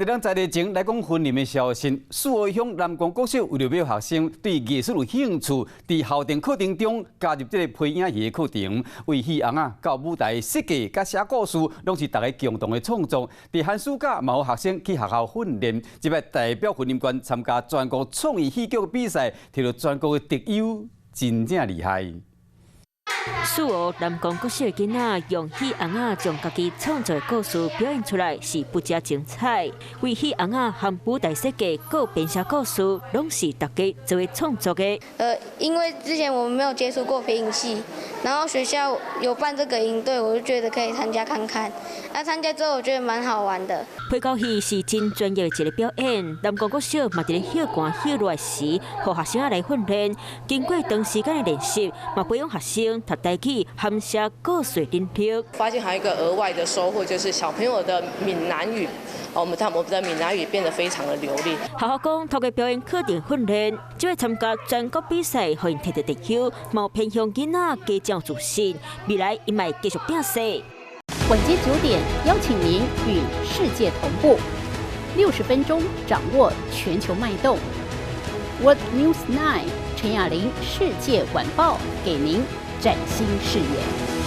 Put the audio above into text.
咱在日前來講雲林的消息，四合鄉南光國小為著欲予學生對藝術有興趣，佇校定課程中加入這个皮影戲的課程，為戲尪仔到舞台設計佮寫故事，攏是大家共同的創作。佇寒暑假嘛予學生去學校訓練，這擺代表雲林縣參加全國創意戲劇比賽，摕著全國的特優，真正厲害。四湖南光國小的囡仔用戲尪仔將家己創作的故事表演出來，是不假精彩。為戲尪仔含舞台設計、閣編寫故事，攏是大家做伙創作的。因為之前我們沒有接觸過皮影戲，然後學校有辦這個營隊，我就覺得可以參加看看。那參加之後，我覺得蠻好玩的。皮膠戲是真專業的一个表演，南光國小嘛佇咧歇寒歇熱時，予學生來訓練。經過長時間的練習，嘛培養學生讀台語、含寫故事能力。發現還有一個額外的收穫，就是小朋友的閩南語，我們的閩南語變得非常的流利。學校講，透過表演課程訓練，這擺參加全國比賽，予𪜶摕著特優，嘛偏向囡仔加強自信，未來𪜶嘛會繼續拼勢。晚間9點，邀請您與世界同步，60分鐘掌握全球脈動。World News 9 陳雅玲世界晚報，給您嶄新視野。